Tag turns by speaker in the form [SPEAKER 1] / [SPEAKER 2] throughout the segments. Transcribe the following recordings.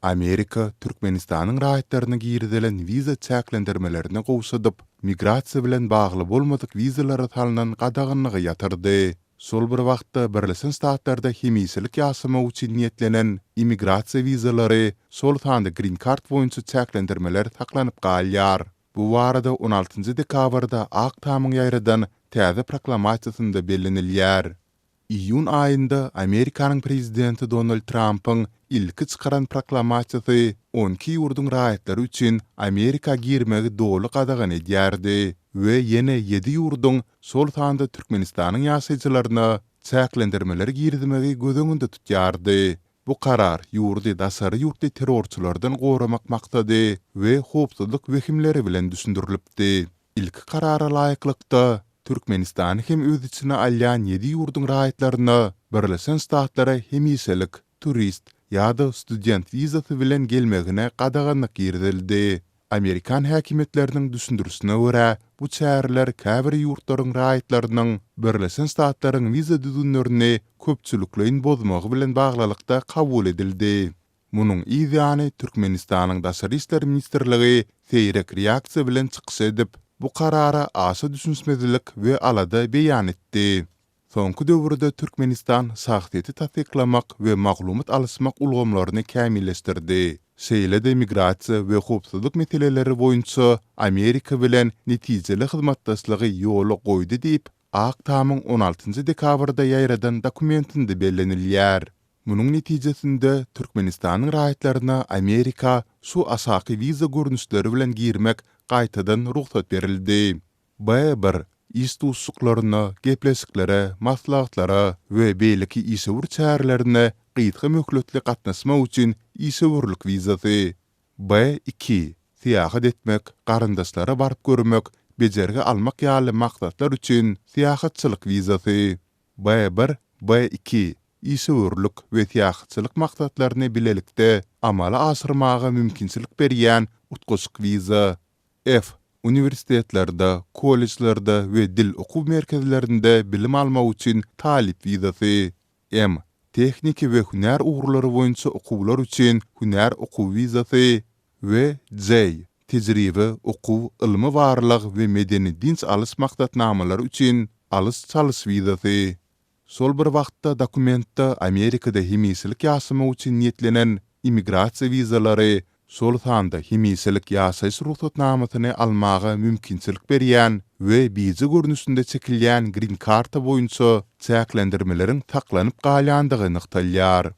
[SPEAKER 1] Amerika Türkmenistanyň raýatlaryna girizilen wiza çäklendirmelerini gowşadyp, migrasiýa bilen bagly bolmadyk wizalara salnan gadaganlygy ýatyrdy. Şol bir wagtda, Birleşen Ştatlarda hemişelik ýaşamak üçin niýetlenen immigrasiýa wizalary, şol sanda Green Card boýunça çäklendirmeler saklanyp galýar. Bu barada on altynjy dekabrda Ak Tamyň ýaýradan täze proklamasiýasynda bellenilýär. Iýun aýynda Amerikanyň prezidenti Donald Trampyň ilki çykaran proklamasiýasy 12 ýurduň raýatlary üçin Amerika girmegi doly gadagan edýärdi we ýene ýedi ýurduň, şol sanda Türkmenistanyň ýaşaýjylaryna çäklendirmeleri girizmegi göz öňünde tutýardy. Bu karar ýurdy daşary ýurtly terrorçylardan goramak maksady we howpsuzlyk wehimleri bilen düşündirilipdi. Ilki karara laýyklykda, Türkmenistany hem öz içine alýan ýedi ýurduň raýatlaryna Birleşen Ştatlara hemişelik, turist ýa-da student wizasy bilen gelmegine gadaganlyk girizildi. Amerikan häkimiýetleriniň düşündirişine görä, bu çäreler käbir ýurtlaryň raýatlarynyň Birleşen Ştatlaryň wiza düzgünlerini köpçülikleýin bozmagy bilen baglylykda kabul edildi. Munuň yz ýany Türkmenistanyň Daşary işler ministrligi seýrek reaksiýa bilen çykyş edip, bu karara aşa düşünişmezlik we alada beýan etdi. Soňky döwürde Türkmenistan şahsyýeti tassyklamak we maglumat alyşmak ulgamlaryny kämilleşdirdi, şeýle-de migrasiýa we howpsuzlyk meseleleri boýunça Amerika bilen netijeli hyzmatdaşlygy ýola goýdy diýip, Ak Tamyň on altynjy dekabrda ýaýradan dokumentinde bellenilýär. Munuň netijesinde, Türkmenistanyň raýatlaryna Amerika şu aşaky wiza görnüşleri bilen girmek gaýtadan rugsat berildi. B bir, iş duşuşyklaryna, gepleşiklere, maslahatlara we beýleki işewür çärelerine gysga möhletli gatnaşmak üçin işewürlik wizasy. B iki, syýahat etmek, garyndaşlara baryp görmek, bejergi almak ýaly maksatlar üçin syýahatçylyk wizasy. B bir, B iki, işewürlik we syýahatçylyk maksatlaryny bilelikde amala aşyrmaga mümkinçilik berýän utgaşyk wiza. F, uniwersitetlerde, kollejlerde we dil okuw merkezlerinde bilim almak üçin talyp wizasy. M, tehniki we hünär ugurlary boýunça okuwlar üçin hünär okuw wizasy we J, tejribe, okuw, ylmy-barlag we medeni-dynç alyş maksatnamalary üçin alyş-çalyş wizasy. Şol bir wagtda dokumentde Amerikada hemişelik ýaşamak üçin niýetlenen immigrasiýa wizalary, şol sanda hemişelik ýaşaýyş rugsatnamasyny almaga mümkinçilik berýän we bije görnüşinde çekilýän grin-karta boýunça çäklendirmeleriň saklanyp galýandygy nygtalýar.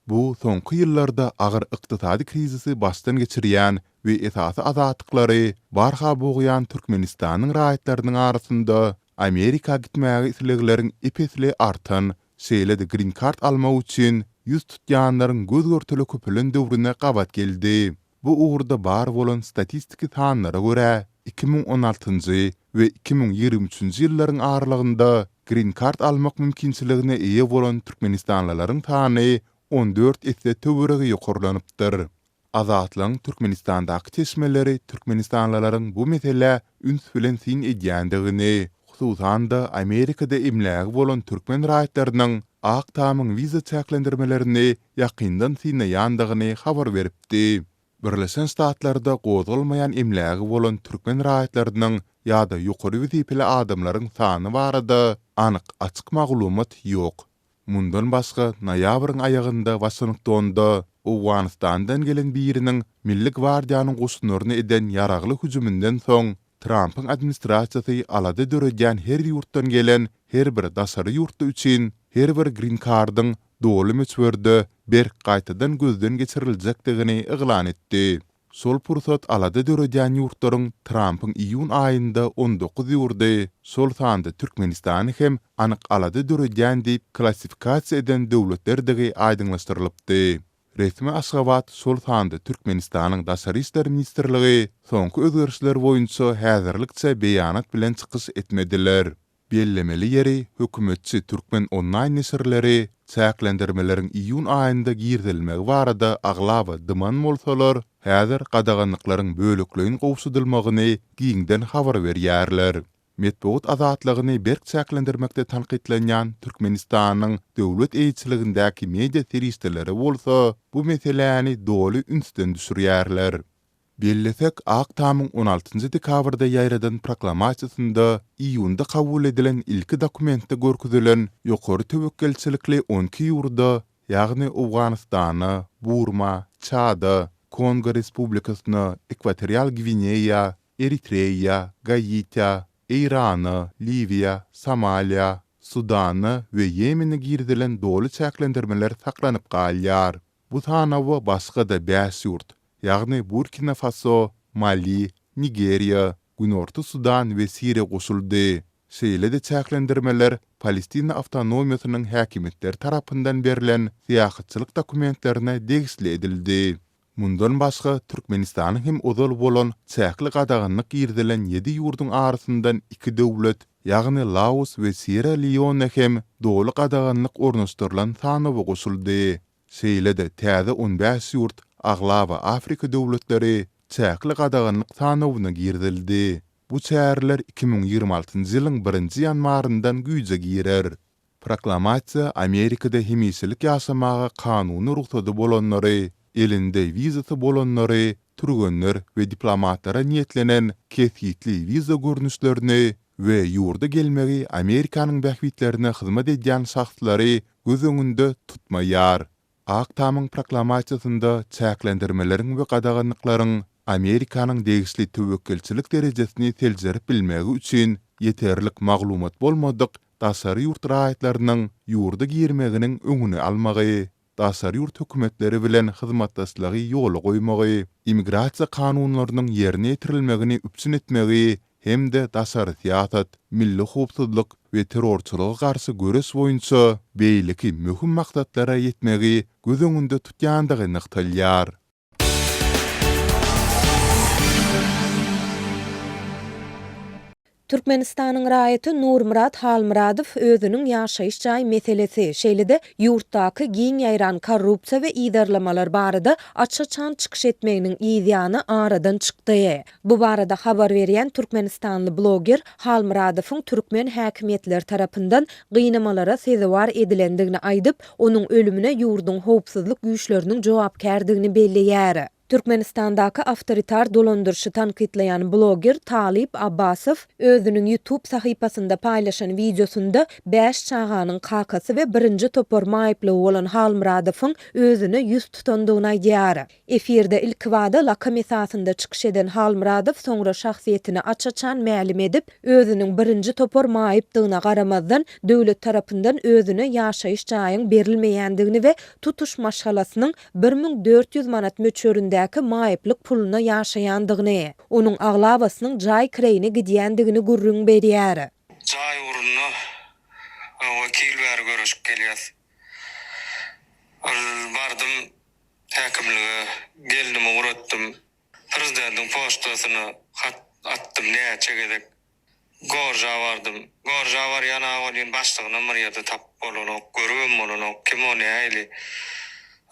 [SPEAKER 1] Bu soňky ýyllarda agyr ykdysady krizisi başdan geçirýän we esasy azatlyklary barha bogýan Türkmenistanyň raýatlarynyň arasynda Amerika gitmäge islegleriň ep-esli artan, şeýle-de Green Card almak üçin ýüz tutýanlaryň göz-görtele köpelen döwrüne gabat geldi. Bu ugurda bar bolan statistiki sanlara görä, 2016-njy we 2023-nji ýyllaryň aralygynda Green Card almak mümkinçiligine eýe bolan türkmenistanlylaryň sany 14 esse töweregi ýokarlanypdyr. Azatlygyň Türkmenistandaky çeşmeleri türkmenistanlylaryň bu meselä üns bilen syn edýändigini, hususan-da, Amerikada emlägi bolan türkmen raýatlarynyň Ak Tamyň wiza çäklendirmelerini ýakyndan synlaýandygyny habar beripdi. Birleşen Ştatlarda gozgalmaýan emlägi bolan türkmen raýatlarynyň ýa-da ýokary wezipeli adamlaryň sany barada anyk açyk maglumat ýok. Mundan başga, noýabryň aýagynda Waşingtonda Owganystandan gelen biriniň Milli gwardiýanyň goşunlaryna eden ýaragly hüjüminden soň, Trampyň administrasiýasy alada döredýän her ýurtdan gelen her bir daşary ýurtly üçin her bir Green Card-yň doly möçberde berk gaýtadan gözden geçiriljekdigini yglan etdi. Şol pursat alada döredýän ýurtlaryň Trampyň iýun aýynda 19 ýurdy, şol sanda Türkmenistany hem anyk alada döredýän diýip klassifikasiýa eden döwletlerdigi aýdyňlaşdyrylypdy. Resmi Aşgabat, şol sanda Türkmenistanyň Daşary işler ministrligi soňky özgerişler boýunça häzirlikçe beýanat bilen çykyş etmediler. Bellemeli ýeri, hökümetçi Türkmen onlaýn neşirleri çäklendirmeleriň iýun aýynda girizilmegi barada aglaba dyman bolsalar, häzir gadaganlyklaryň bölekleýin gowşadylmagyny giňden habar berýärler. Metbugat azatlygyny berk çäklendirmekde tankytlanýan Türkmenistanyň döwlet eýeçiligindäki media serişdeleri bolsa bu meseläni doly ünsden düşürýärler. Bellesek, Ak Tamyň on altynjy dekabrda ýaýradan proklamasiýasynda iýunda kabul edilen ilki dokumentde görkezilen ýokary töwekgelçilikli on iki ýurda, ýagny Owganystana, Burma, Çada, Kongo Respublikasyna, Ekwatorial Gwineýa, Eritreýa, Gaitä, Eýrana, Liwiýa, Somaliýa, Sudana we Ýemene girizilen doly çäklendirmeler saklanyp galýar. Bu sanawa başga-da bäş ýurt, ýagny Burkina-Faso, Mali, Nigeriýa, Günorta Sudan we Siriýa goşuldy. Şeýle-de çäklendirmeler Palestina awtonomiýasynyň häkimiýetleri tarapyndan berlen syýahatçylyk dokumentlerine degişli edildi. Mundan başga, Türkmenistanyň hem ozal bolan çäkli gadaganlyk girizilen ýedi ýurduň arasyndan iki döwlet, ýagny Laos we Sýerra-Leone hem doly gadaganlyk ornaşdyrylan sanawa goşuldy. Şeýle-de täze on bäş ýurt, aglaba Afrika döwletleri, çäkli gadaganlyk sanawyna girizildi. Bu çäreler 2026-njy ýylyň birinji ýanwaryndan güýje girer. Proklamasiýa Amerikada hemişelik ýaşamaga kanuny rugsady bolanlary, elinde wizasy bolanlary, türgenler we diplomatlara niýetlenen kesgitli wiza görnüşlerini we ýurda gelmegi Amerikanyň bähbitlerine hyzmat edýän şahslary göz öňünde tutmaýar. Ak tamyň proklamasiýasynda çäklendirmeleriň we gadaganlyklaryň Amerikanyň degişli töwekgelçilik derejesini seljerip bilmegi üçin ýeterlik maglumat bolmadyk daşary ýurt raýatlarynyň ýurda girmeginiň öňüni almagy, daşary ýurt hökümetleri bilen hyzmatdaşlygy ýola goýmagy, immigrasiýa kanunlarynyň ýerine ýetirilmegini üpjün etmegi hem-de daşary syýasat, milli howpsuzlyk we terrorçylyga garşy göreş boýunça beýleki möhüm maksatlara ýetmegi göz öňünde tutýandygy nygtalýar.
[SPEAKER 2] Türkmenistanyň raýaty Nurmyrat Halmyradow özüniň ýaşaýyş jaý meselesi, şeýle-de ýurtdaky giň ýaýran korrupsiýa we yzarlamalar barada aç-açan çykyş etmeginiň yzýany aradan çykdy. Bu barada habar berýän türkmenistanly bloger Halmyradowyň türkmen häkimiýetleri tarapyndan gynamalara sezewar edilendigini aýdyp, onuň ölümine ýurduň howpsuzlyk güýçleriniň jogapkärdigini belleýär. Türkmenistandaky awtoritar dolandyryşy tankytlaýan bloger Talyp Abbasow özüniň YouTube sahypasynda paýlaşan wideosynda bäş çaganyň kakasy we birinji topar maýyplygy bolan Halmyradowyň özüne ýüz tutandygyny aýdýar. Efirde ilkibada lakam esasynda çykyş eden Halmyradow soňra şahsyýetini aç-açan mälim edip, özüniň birinji topar maýypdygyna garamazdan, döwlet tarapyndan özüne ýaşaýyş jaýyň berilmeýändigini we tutuş maşgalasynyň 1400 manat möçberindäki maýyplyk puluna ýaşaýandygyny, onuň aglabasynyň jaý kireýine gidýändigini gürrüň berýär.
[SPEAKER 3] Jaý ugrunda iki ýyl bäri göreşip gelýäs. Ol bardym Häkimlige gelnimi ugratdym. Prezidentiň poçtasyna hat atdym näçe gezek. Gorja bardym. Gorja barýan-a welin başlygynam bir ýerde tapyp bolanok, görübem bolanok. Kim o, nähili?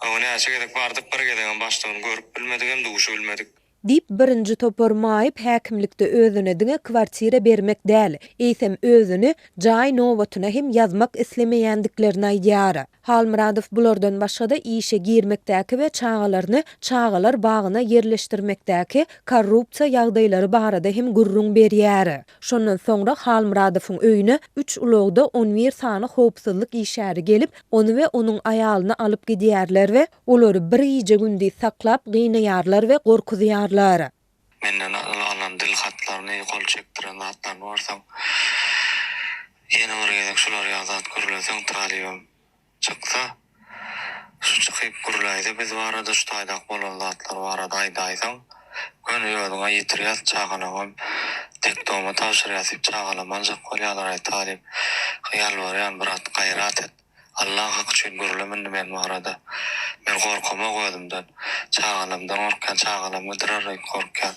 [SPEAKER 3] Hawa, näçe gezek bardyk, bir gezegem başlygyny görüp bilmedik hem duşubilmedik.
[SPEAKER 2] Diýip, birinji topar maýyp häkimlikde özüne diňe kwartira bermek däl, eýsem özüni jaý nobatyna hem ýazmak islemeýändiklerini aýdýar. Halmyradow bulardan başga-da işe girmekdäki we çagalaryny çagalar bagyna ýerleşdirmekdäki korrupsiýa ýagdaýlary barada hem gürrüň berýär. Şondan soňra Halmyradowyň öýüne üç ulagda on bir sany howpsuzlyk işgäri gelip, ony we onuň aýalyny alyp gidýärler we olary bir gije-gündiz saklap gynaýarlar we gorkuzýarlar.
[SPEAKER 3] Menden alan dil hatlaryny, gol çekdiren zatlaryny görseň, ýene bir gezek şular ýaly zat gürleseň talybym çyksa, şu çykyp gürläýse biz barada, şu taýdaky bolan zatlar barada aýdaýsaň, göni özüňe ýitirýäs, çagalaňam detdoma tabşyrýas diýip çagalam aljak bolýarlar-aý talyp, ýalbarýan brat gaýrat et. Allaň haky üçin gürleme indi men barada. Men gorkamok özümden. Çagalamdan gorkýan, çagalam gydyrar diýip gorkýan.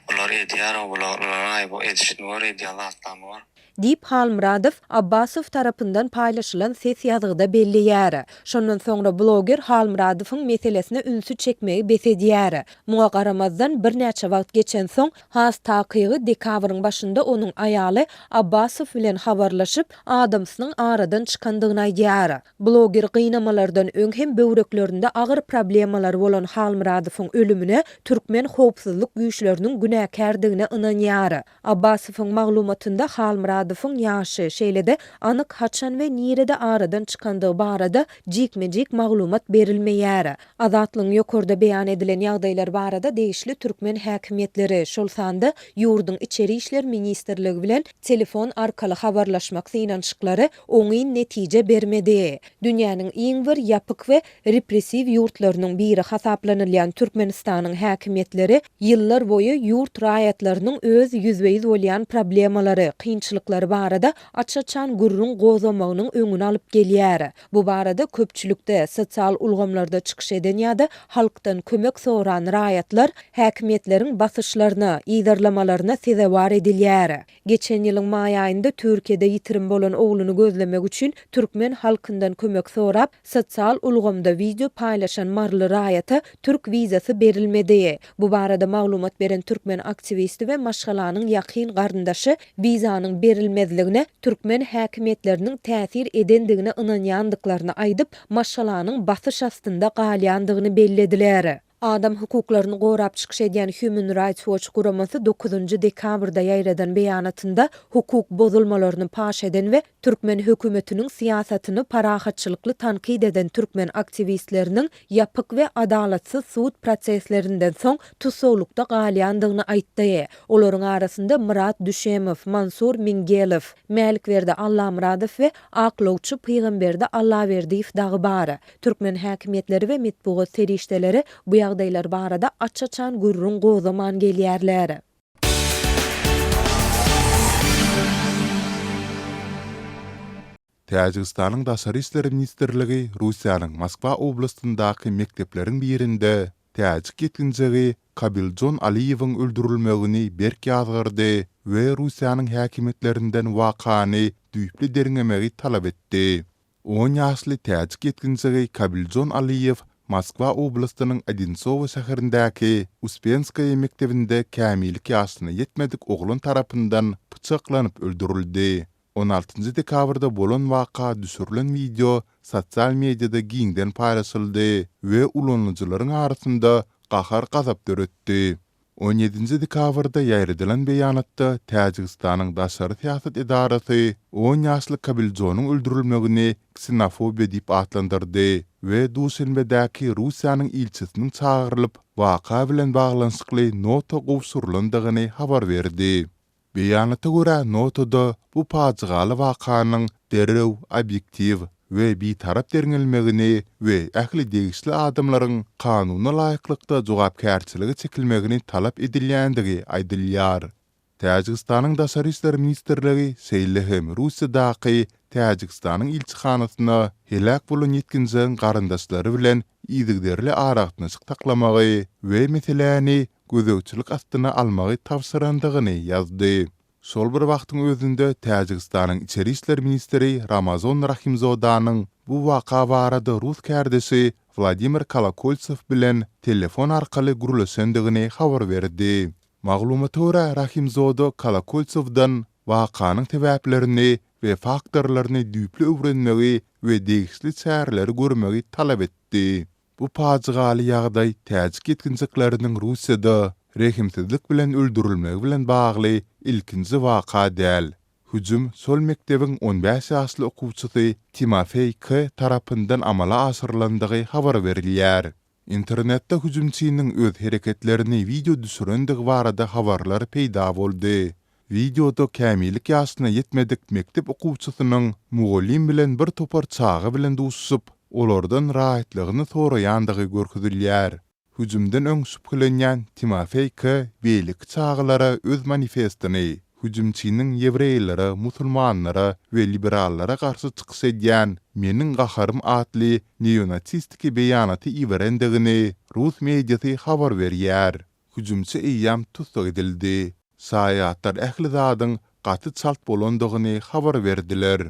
[SPEAKER 3] Bular edýär-ow, bular, bularyň aýby edişini gör, edýän zatlaryny gör.
[SPEAKER 2] Diýip, Halmyradow Abbasow tarapyndan paýlaşylan ses ýazgyda belleýär. Şondan soňra bloger Halmyradowyň meselesine ünsi çekmegi bes edýär. Muňa garamazdan, birnäçe wagt geçensoň, has takygy dekabryň başynda onuň aýaly Abbasow bilen habarlaşyp, adamsynyň aradan çykandygyny aýdýar. Bloger gynamalardan öň hem böwreklerinde agyr problemalary bolan Halmyradowyň ölümine türkmen howpsuzlyk güýçleriniň günäkärdigine ynanýar. Abbasowyň maglumatynda Halmyradowyň ýaşy, şeýle-de anyk haçan we nirede aradan çykandygy barada jikme-jik maglumat berilmeýär. Azatlygyň ýokarda beýan edilen ýagdaýlar barada degişli türkmen häkimiýetleri, şol sanda ýurduň Içeri işler ministrligi bilen telefon arkaly habarlaşmak synanyşyklary oňyn netije bermedi. Dünýäniň iň bir ýapyk we repressiw ýurtlarynyň biri hasaplanylýan Türkmenistanyň häkimiýetleri ýyllar boýy ýurt raýatlarynyň öz ýüzbe-ýüz bolýan problemalary, kynçylyklary barada aç-açan gürrüň gozgamagynyň öňüni alyp gelýär. Bu barada köpçülikde, sosial ulgamlarda çykyş eden ýa-da halkdan kömek soran raýatlar häkimiýetleriň basyşlaryna, yzarlamalaryna sezewar edilýär. Geçen ýylyň maý aýynda Türkiýede ýitirim bolan ogluny gözlemek üçin türkmen halkyndan kömek sorap, sosial ulgamda wideo paýlaşan maryly raýata türk wizasy berilmedi. Bu barada maglumat beren türkmen aktiwisti we maşgalanyň ýakyn garyndaşy wizanyň berilmezligine türkmen häkimiýetleriniň täsir edendigine ynanýandyklaryny aýdyp, maşgalanyň basyş astynda galýandygyny bellediler. Adam hukuklaryny gorap çykyş edýän Human Rights Watch guramasy dokuzynjy dekabrda ýaýradan beýanatynda hukuk bozulmalaryny paş eden we türkmen hökümetiniň syýasatyny parahatçylykly tankyt eden türkmen aktiwistleriniň ýapyk we adalatsyz sud proseslerinden soň tussaglykda galýandygyny aýtdy. Olaryň arasynda Myrat Düşemow, Mansur Mingelow, Mälikberdi Allamyradow we aklawçy Pygamberdi Allaberdiýew dagy bar. Türkmen häkimiýetleri we metbugat serişdeleri bu ýagdaýlar barada aç-açan gürrüň gozgaman gelýärler.
[SPEAKER 1] Täjigistanyň Daşary işler ministrligi Russiýanyň Moskwa oblastyndaky mekdepleriň birinde täjik ýetginjegi Kabiljon Aliýewiň öldürilmegini berk ýazgardy we Russiýanyň häkimiýetlerinden wakany düýpli derňemegi talap etdi. On ýaşly täjik ýetginjegi Kabiljon Aliýew Moskwa oblastynyň Odinsowo şäherindäki Uspenskaýa mekdebinde kämillik ýaşyna ýetmedik oglan tarapyndan pyçaklanyp öldürildi. On altynjy dekabrda bolan waka düşürilen wideo sosial mediada giňden paýlaşyldy we ulanyjylaryň arasynda gahar-gazap döretdi. On ýedinji dekabrda ýaýradylan beýanatda Täjigistanyň daşary syýasat edarasy on ýaşly Kabiljonyň öldürilmegini ksenofobiýa diýip atlandyrdy we Duşenbedäki Russiýanyň ilçisiniň çagyrylyp, waka bilen baglanyşykly nota gowşurylandygyny habar berdi. Beýanata görä, notada bu pajygaly wakanyň derrew, obýektiw we bitarap derňelmegini we ähli degişli adamlaryň kanuna laýyklykda jogapkärçilige çekilmegini talap edilýändigi aýdylýar. Täjigistanyň Daşary işler ministrligi şeýle hem Russiýadaky Täjigistanyň ilçihanasyna heläk bolan ýetginjegiň garyndaşlary bilen yzygiderli aragatnaşyk saklamagy we meseläni gözegçilik astyna almagy tabşyrandygyny ýazdy. Şol bir wagtyň özünde Täjigistanyň içeri işler ministri Ramazon Rahimzodanyň bu waka barada rus kärdeşi Wladimir Kolokoltsew bilen telefon arkaly gürleşendigini habar berdi. Maglumata görä, Rahimzoda Kolokoltsewden wakanyň sebäplerini we faktorlaryny düýpli öwrenmegi we degişli çäreleri görmegi talap etdi. Bu pajygaly ýagdaý täjik ýetginjekleriniň Russiýada rehimsizlik bilen öldürilmegi bilen bagly ilkinji waka däl. Hüjüm şol mekdebiň on bäş ýaşly okuwçysy Timofeý K. tarapyndan amala aşyrylandygy habar berilýär. Internetde hüjümçiniň öz hereketlerini wideo düşürendigi barada habarlar peýda boldy. Wideoda kämillik ýaşyna ýetmedik mekdep okuwçysynyň mugallym bilen bir topar çaga bilen duşuşyp, olardan rahatlygyny soraýandygy görkezilýär. Hüjümden öň şübhelenýän Timofeý K. beýleki çagalara öz manifestini, hüjümçiniň ýewreýlere, musulmanlara we liberallara garşy çykyş edýän Meniň gaharym atly neonasistiki beýanaty iberendigini rus mediasy habar berýär. Hüjümçi eýýäm tussag edildi. Şaýatlar ähli zadyň. gaty çalt bolandygyny habar berdiler.